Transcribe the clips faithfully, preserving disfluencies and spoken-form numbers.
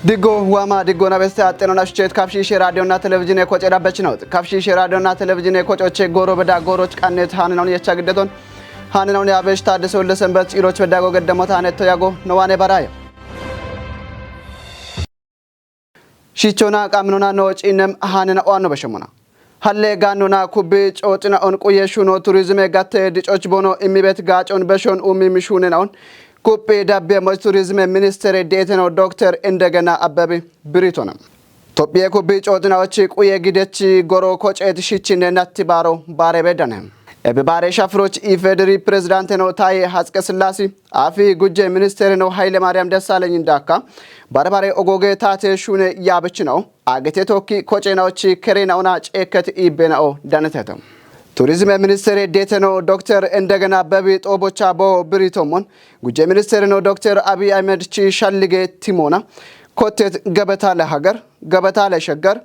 Diggo waama diggo nabeste axxeno nashchet kafshishe raadiyonna televizhiine koce dhabbechinot. Kafshishe raadiyonna televizhiine kocoche gooro beda gooroch qannet haanenawun yecha giddeton. Haanenawun yaabesh taaddese wolle senbet ciiroch beddago geddemota hanetto yago nowaane baraya. Shichona qaminona no ciinnem haanena oanno beshemona. Halle gaannona kubbi cooxina on quye shuno turizime gatte dicoch bono immibet gaacon beshon ummi mishune naon. Kuphi dabbe moj turizime ministere deeteno doktor Indegena Abbebi biritona. Tophiye kubbi cooxina ochi quye gidechi goro koceet shichinne natti baaro baare bedane. Ebe baare shafroch ifederi prezidanteno Taye Hatsqe Sillasi, afi gujje ministereno Haile Mariam Dessalenyin dakka, barbare ogoge taate shune yaabechinaw, agete tokki kocenaochi kerenaona ceeket iibbenao danetete. Turizime ministere deeteno doktor Indegena Abbebi xoobocha bo biritommon, gujje ministereno doktor Abiy Ahmed chi shallige timona, kottet gebeta le hager, gebeta le shegger,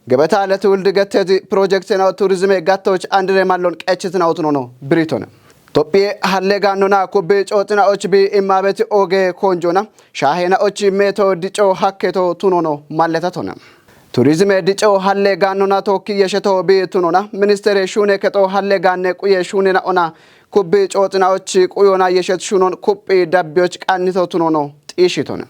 gebeta le tuwuldi getteti projektena turizime gattoch andire mallon qechitinaw tunono biritone. Tophiye halle gaannona kubbi cooxina och bi immabeti oge konjona, shaahena och meto dico hakketo tunono malletatone. Turizime dico halle gaannona tokki yesheto bi tunona, ministere shune kexo halle gaanne quye shunena ona kubbi cooxina och quyona yeshet shunon kuphi dabbiyoch qannito tunono xiishitone.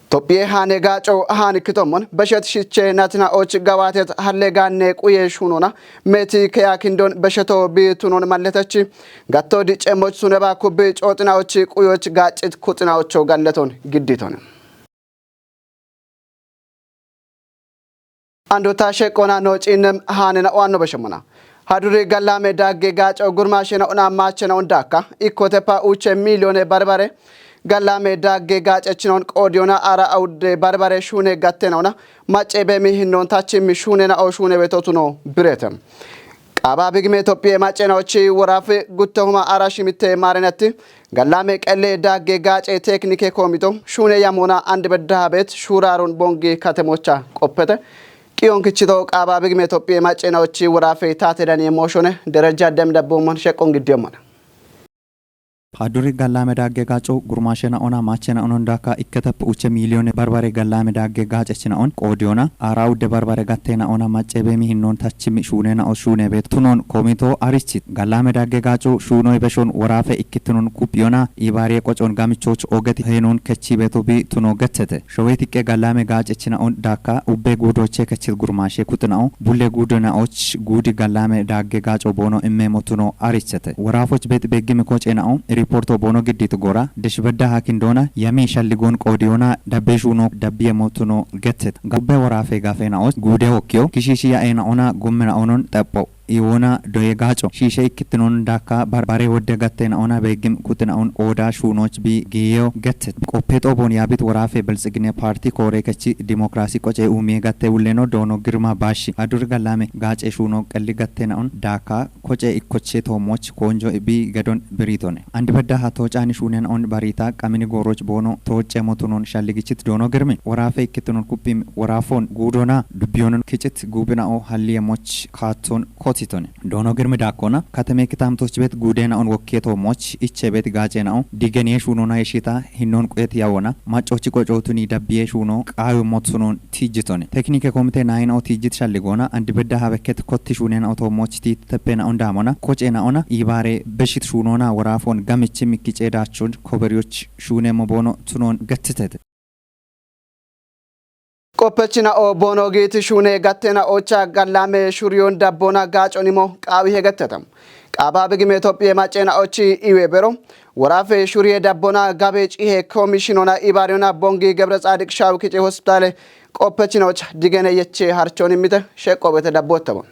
Tophiye haane gaaco haani kitommon beshet shiche natina och gawatet halle gaanne quye shunona meti keya kindon besheto bi tunon malletechi gatto dicce moch suneba kubbi cooxina och quyoch gaccit kuxina ocho galleton gidditone. Andota sheqona no ciinnem haanena oanno beshemona. Haduri gallame dagge gaaco gurmashena ona machena on dakka ikkotepa uche milione barbare gallame dagge gaacechinon qoodiyona ara awudde barbare shune gattena ona macce be mi hinnon tachimmi shunena o shune betotuno birete. Qaaba bigime Tophiye maccena ochi worafe guttehuma ara shimitte maarenatti gallame qelle dagge gaace teknike komito shune yamona and beddahabet shurarun bongi katemocha qoppete. Qiyon kichito qaaba bigime Tophiye maccena ochi worafe taate dani emoshone derejja dem dabbomon sheqon giddiyomona. Padduri gallame dagge gaaco gurmashena ona machena onon dakka ikketep uche milione barbare gallame dagge gaacechina on qoodiyona ara awudde barbare gattena ona macce be mi hinnon tachimmi shunena o shune be tunon komito arichit. Gallame dagge gaaco shunoy beshon worafe ikkittinon kuphiyona ibaariye qocon gamichoch oget heenon kechi beto bi tuno gettete. Showetiqqe gallame gaacechina on dakka ubbe guudoche kechit gurmashe kuxinao bulle guudonaoch guudi gallame dagge gaaco boono immemo tuno arichete. Worafoch bet beggimi kocenao riporto boono giddit gora deshbedda hakindona yami shalligon qoodiyona dabbe shuno dabbiyemo tuno gettet. Gabbe worafe gafenaoch guude okkiyo kishishiya ena ona gummena onon xepho. Iwona doye gaaco shiishe ikkittinon dakka barbare wodde gattena ona beggim kuxina on qooda shunoch bi giyeyo gettet. Qoppe xobon yaabit worafe Bilxigine Parti koore kechi dimokrasi qoce umiye gatte wulleno Doono Girma Bashi. Adur gallame gaace shuno qelli gattena on dakka koce ikkoche toomoch konjo bi gedon biritone. And bedda ha toocani shunen on barita qamini gooroch boono tooce motunon shalligichit Doono Girmi. Worafe ikkittinon kuphim worafon guudona dubbiyonon kicit guubinao halliyemoch kaatton kotitone. Doono Girmi dakkona katame kitamtoch bet guudena on wokketo moch iche bet gaacenao digeniye shunona yeshita hinnon quet yawona maccochi qocotuni dabbiye shuno qaawe motsunon tijjitone. Teknike komite nayinao tijjit shalligona and bedda habekket kotti shunena oto moch ti teppena on damona kocenao na ibaare beshit shunona worafon gamichi mikkice dachon koberiyoch shune mo boono tunon gettitete. Qoppechina o boono giiti shune gattena ocha gallame shuriyon dabbona gaaconimo qaawi hegetteta. Qaaba bigime Tophiye maccena ochi iwe bero worafe shuriye dabbona gabe cihe komishinona ibaariyona bongi Gebre Xaadiq Shawu kice hospitale qoppechina ocha digene yeche harchon immite sheqqo bete dabbottabo.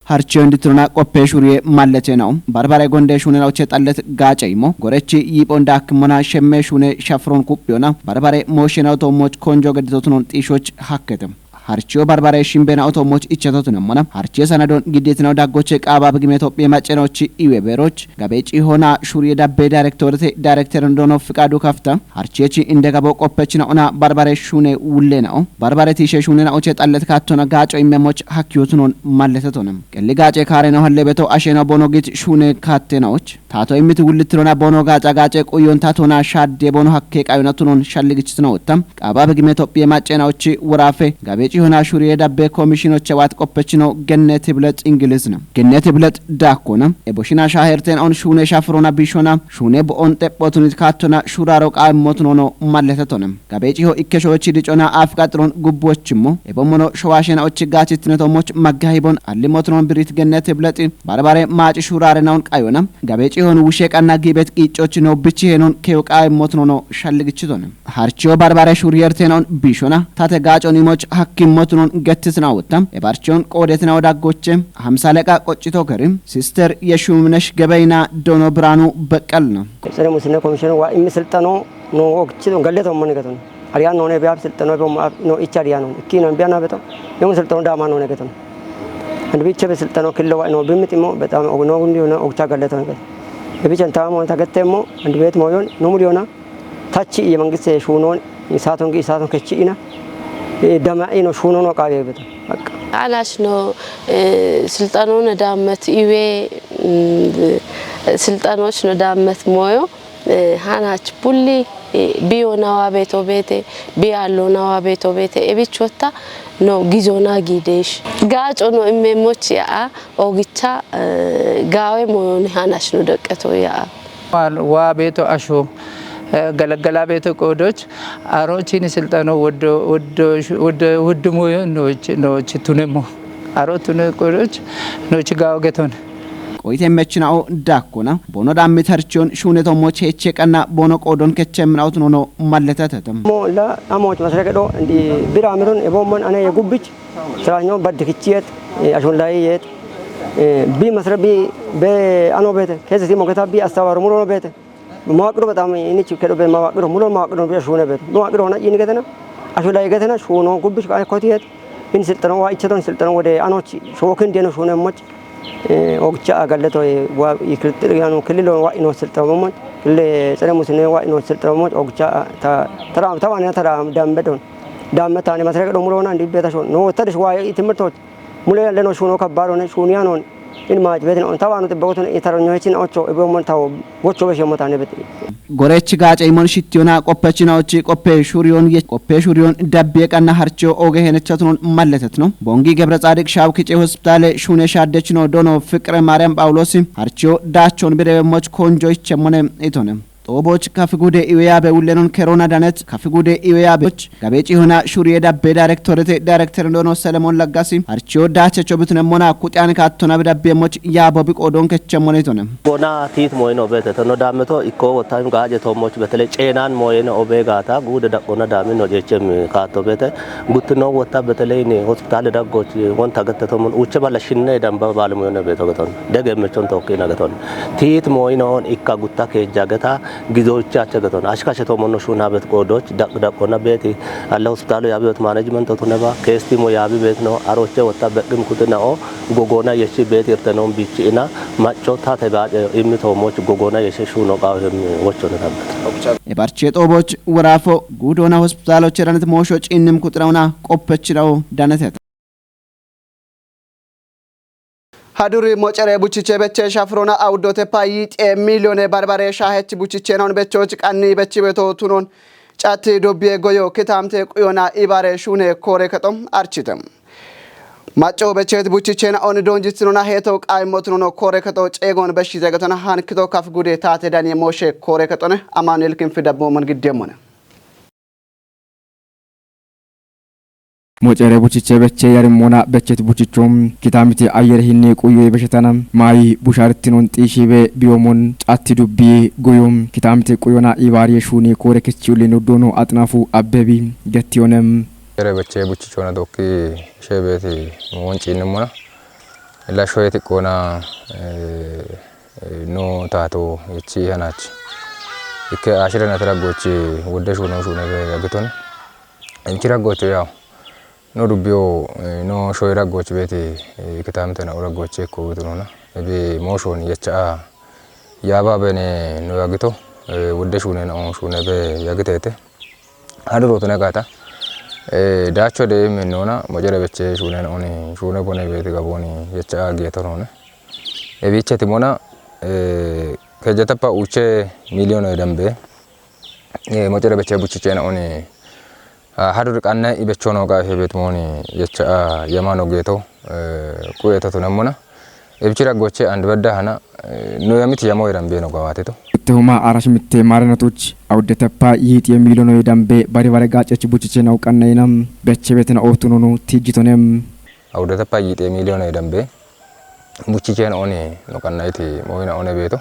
Harchiyo inditrona qoppe shuriye malletenao barbare gonde shunena oche xallet gaace imo gorechi yiiphon daakkimona shemme shune shafron kuphiyona barbare mooshenao toomoch konjo gedditotunon xiishoch hakkete. Harchiyo barbare shimbena oto moch ichatotunemmona harchiyo sanadon gidditinaw daggoche qaaba bigime Tophiye maccenochi iwe beroch gabe ciihona shuriye dabbe dayrektorete dayrekteron doono Fiqaadu Kafta harchiyechi inde gabo qoppechina ona barbare shune wullenao barbare tiishe shunena oche xallet kaattona gaaco immemoch hakkiyotunon malletetonem. Qelli gaace kaareno hallebeto ashena bono git shune kaattenaoch Taato immiti wullittirona boono gaaca gaace quyon tatona shaadde boono hakke qayona tunon shalligichitino utta. Qaaba begime Tophiye maccena uchi wuraafe gabeeci hona shuriye dabbe komishinoche waat qoppechino Gennet Iblet Ingilizna. Gennet Iblet daakkona. Eboshina shaaherten on shuune shafrona bishona shuune bo'on xeppotuni kaattona shuraro qaammotunono malletetone. Gabeeciho ikkeshochi dicona afqaxiron gubbochimmo. Ebommono showaashena ochi gaachittinetomoch maggahibon allimotnon birit Gennet Iblexi barbare maaci shuraarenaun qayona. Gabeecihon wushe qanna giibet qiiccochino bichiheenon keyo qaammotunono shalligichitone. Harchiyo barbare shuriyertenaun bishona tate gaacon imoch hakkimmotunon gettisna wotta. Ebarchiyon qoodetina wodaggoche hamsa leqa qoccito keri. Sister Yeshumnesh Gebeyna Dono Biranu Beqqelna. Sere musine komishine waa immi silxano no ogchido galletommo ne gaton. Ariyan none biya silxano bo ma no icha ariyan non. Ikkino biya na beto. Yom silxano dama none gaton. And bicha be silxano killo wa no bimit imo betam ogno gundi na ogcha galleton gaton. E bichan tamo ta gattemo and bet moyon no mulyona. Tachi ye mangiste shunon isaton gi isaton kechi ina. E dama ino shunon wa qabe beto. Baqqa. Anash no eh, silxano ne damet iwe mm, silxanoch no damet moyo Eh, hanach bulli eh, biyo nawa beto beete biyallo nawa beto beete ebichotta no gizona gidesh gaaco no immemoch ya'a ogicha eh, gaawe moyoni hanach no deqqeto ya'a. Waa beeto asho galaggala beeto qoodoch aroochin silxano woddo woddo woddo woddumoyo nooch nooch tunemo aro tune qoodoch nooch gaawo geton. Qoyite mechina'o daakkona boono dhaammi tarchiyon shuuneto moch heeche qanna boono qoodon kechemmina'ot nono malletetetem. Mo la amoch masreke do ndi bira mirun ebommon ane yegubbich sirahño baddikichiyet ashun layiyeet bi masre bi be ano beete kesi si mogeta bi astawaru murono beete. Mawaqiro bexaam ini chikedo be mawaqiro mulo mawaqiro be shuune beete mawaqiro hona ini getena ashu layi getena shuuno gubbish ka kotiyet. In silxano wa icheton silxano wode anoch shookin deno shuune moch. Ogcha agalleto wa ikiltir yanu kililo wa ino silxano moch kille sere musine wa ino silxano moch ogcha ta tara tawane tara dambe don. Damme tani masreke do mulona ndi beta shon no tadish wa timirtoch. Mule yalle no shuno kabbaro ne shuniya non. In maj betin on tawano te bogoton itaronyo hechin ocho ebe mon tawo gocho be shemo tane beti. Gorech gaace imon shittiyona qoppechina ochi qoppe shuriyon ye qoppe shuriyon dabbiye qanna harcho oge henechatunon malletetno bongi gebre xaadiq shaw kice hospitale shune shaaddechino dono fiqre maariyam phawuloosi harcho daachon bidebe moch konjo ichemmone itone. Xooboch kafi gude iweyabe wullenon kerona danet kafi gude iweyabeoch gabeeci hona shuriye dabbe dayrektorete dayrektere dono selemon laggasi harchiyo daachecho bitunemmona kuxiyan kaattona bidabbiyemoch yaabo biqoodon kechemmonitone. Gona tiit moyino beete tono daameto ikko wottahim gaaje toommoch betele ceenaan mooyene obe gaata guude daqqona daami no jeechem kaatto beete guttino wotta betele ini hospitaale daggoch wonta gette tomon uche balla shinne damba baale moyone beeto geton dege mechon tokki na geton tiit moyino on ikka gutta keejja geta gizochacha geton ashkashe tomonno shunabet qoodoch daq daqqona beeti alla hospitaalo yaabi bet management otuneba keestimo yaabi beetino aroche wotta beqqim kutina'o gogona yeshi beeti irtenon bichi ina macco tate gaace immi toomoch gogona yeshe shuno qawo hemmi wochone tabbet. Ebarche xooboch worafo guudona hospitaaloche danet moosho ciinnim kuxirauna qoppechirawo danetet. Haduri mocere buchiche beche shafrona awuddote payi xe miliyone barbare shahech buchichenon bechoch qanni bechibeto tunon catti dubbiye goyo kitamte quyona ibare shune kore kexo archite. Macco bechet buchichena on donjitsinona heto qaymotunono kore kexo ceegon beshite getona hankito kaf gude tate daniye moshe kore kexone Amanuel kinfi dabbo mon giddemone. Mocere buchiche beche yarimona bechet buchicho kitamiti ayer hinne quyo beshetana mayi bushartinon xishibe biyomon catti dubbi goyom kitamiti quyona ibariye shuni kore kechi ulino dono axnafu abbebi gettiyonem. Ere beche buchichona dokki shebeti wonci nimona illa shoyeti qona eh, no tato ichi hanach ikke ashire na tira gochi wodde shuno shune be yagiton inchi raggocho yaw no dubbiyo eh, no shoy raggoch beti eh, kitamte na raggoche ko witunona ebe moshon yacha yaba bene no yagito eh, wodde shune na on shune be yagitete haduro tune gata eh, dacho de menona mojere beche shune na oni shune bone beti gaboni yacha getonone Ebicheti mona eh, Kejatapa uche miliyono idambe. E, mocere beche buchichena oni. A, hadur qanna ibechono ga hebet moni yecha, a, yamano geto, e, kueto tunamona. Ebichira goche and bedda hana, e, no yamit yamo idambe no gawateto. Tehuma arash mitte marinatuch, audetapa yiti miliyono idambe, bari bare gachech buchichena uqanna inam, beche betena otununu tijitonem. Audetapa yiti miliyono idambe. Buchichena oni no qanna iti moina one beto.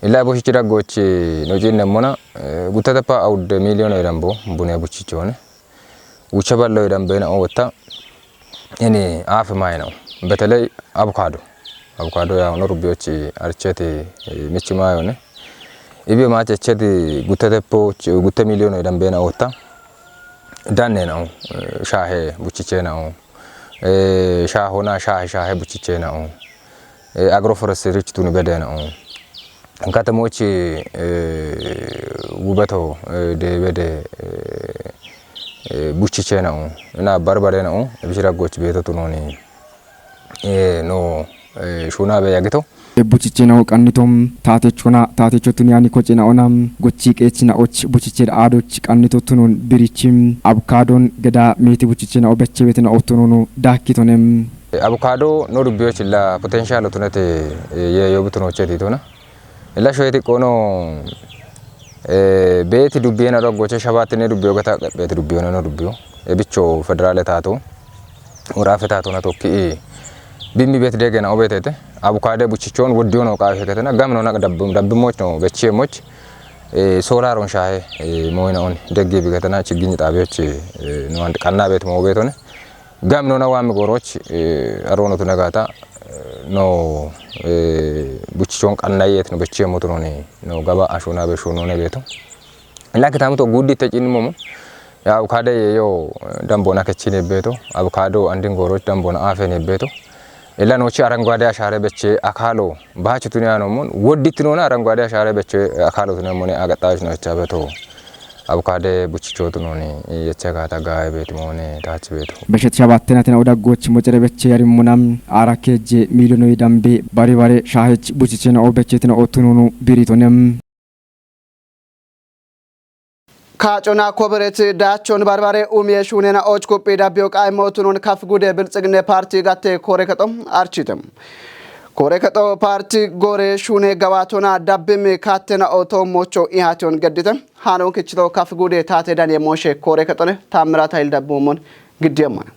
Illa buchichi daggochi no jinne mona, e, guttatapa aude miliyono idambo bune buchichone. Uche ballo idambe na owata. Ini afe maina. Beteley avocado. Avocado ya no rubiochi archeti, e, michi mayone. Ibi ma checheti guttetepo, gutte miliyono idambe na owata. Danne na o, e, shahe buchichena o. E, shahona shahe, shahe buchichena o. E, agroforestry tuni bedena o. Katamochi, e, wubeto, e, de bede, e, e, buchichena o. Na barbare na o. Ebishira goch beto tunoni. E, no, e, shuna be yagito. Buchichena o qannitom, tatechona, tatechotuni ani kochena onam, gochi qechina och, buchichera adoch, qannito tunun birichim, avocadon, geda, miti buchichena o beche betena otununu, dakitonem. Avocado no dubbiyo chilla potential tunete, e, ye yobutuno cheti tona. Illa shoyeti kono, e, beti dubbiyena doggoche shabatine dubbiyo gata beti dubbiyona no dubbiyo. E bicho federale tato. Urafe tato na tokki. Bimbi bet degena obetete. Avocado buchichon woddiyono qawe ketena. Gamno na dabbum, dabbum moch no beche moch. E, solar on shahe, e, moina on. Degge bigatana chigini tabeche, e, no and qanna bet mo betone. Gamno na wami goroch, e, arono tunagata, e, no, e, buchichon qanna yet no beche motono ni, no gaba ashona be shono ne beto. Illa kitamu to guddi techin momo. Ya avocado ye yo dambona kechine beto. Avocado andin goroch dambona afene beto. Illa nochi arangwade ashare beche akalo. Bachi tuni anomon. Woddi tunona arangwade ashare beche akalo tunemone agatash no chabeto. Avocado buchicho tunoni. Yeche gata gae beto mone tachi beto. Beshet shabattena tena udagoch mocere beche yarimuna. Ara keje miliyono idambe. Bari bare shahech buchichena o beche tena otununu biritonem. Kaacona kobereti daachon barbare umiye shuunena och kuphi dabbiyo qaaymo tunon kaf gude bilxigine parti gatte kore kexo archite. Kore kexo parti gore shuune gawaatona dabbimi kaattena oto mocho ihaation geddite. Hanon kichito kaf gude taate daniye moshe kore kexone Taammirat Hayil dabbumon giddiyemmana.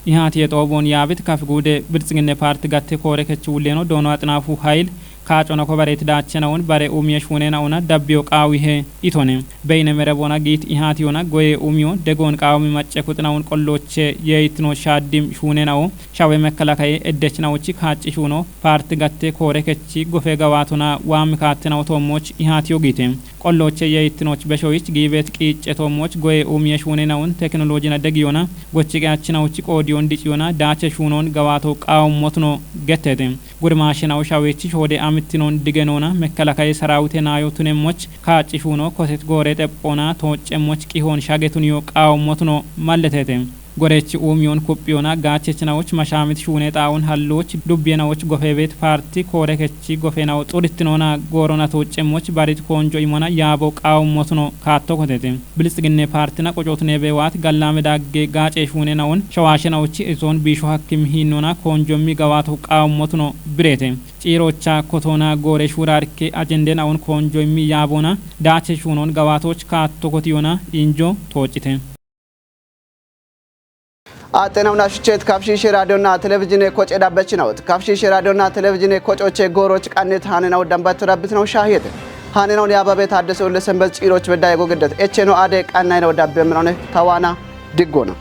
Ihaati yexooboon yaabit kaf guude bilxigine paarti gatte koore kechi wulleeno doono axinaafu hayil kaacona kobareeti daachenawon bare umiye shuuneenaona dabbiyo qaawihe itone. Beyine mereboona giit ihaatiyona goye umiyo degoon qaawumi macce kuxinawon qollooche yeeyittino shaaddim shuuneenawo shawe mekkelakaye eddechinawochi kaacci shuuno paarti gatte koore kechi gofe gawaatona waammi kaattenawo toommoch ihaatiyo giite. Qollooche yeeyittinoch beshoyich giibeet qiicce toommoch goye umiye shuuneenawun tekinolojina degiyona gochi qeachinawuchi qoodiyon diciyona daache shuunoon gawaato qaawummotno gettete. Gurimaashenawu shawechi shoode amittinoon digenoona mekkelakaye saraawite naayo tunemmoch kaacci shuuno koset goore xephoona tooccemmoch qihoon shagetuniyo qaawummotno malletete. Gorechi uumiyon kuphiyona gaachechinawoch mashaamit shuune xaawon halloch dubbiyenawoch gofebeet paarti koore kechi gofenawo xurittinoona goorona tooccemmoch barit koonjo imona yaabo qaawummotno kaatto kotete. Bilxigine paartina qocootune beewaat gallaame dagge gaace shuunenawon shawaashenawoch itoon biisho hakkim hiinnona koonjommi gawaato qaawummotno bireete. Ciiroocha kotoona goore shuuraarke ajendenawon koonjo immi yaaboona daache shuunoon gawaatooch kaatto kotiyona injo tooccite. Axxenaw nashichet kafshishe raadiyonna televizhine koce dabbechinawot. Kafshishe raadiyonna televizhine kocoche gooroch qannit haanenaw dambatto dabbitinaw shaahiyete. Haanenaw yaababet Addis Ulle Senbet ciiroch bedda yego geddet. Echeno aade qannaynaw dabbe menone tawaana diggoona.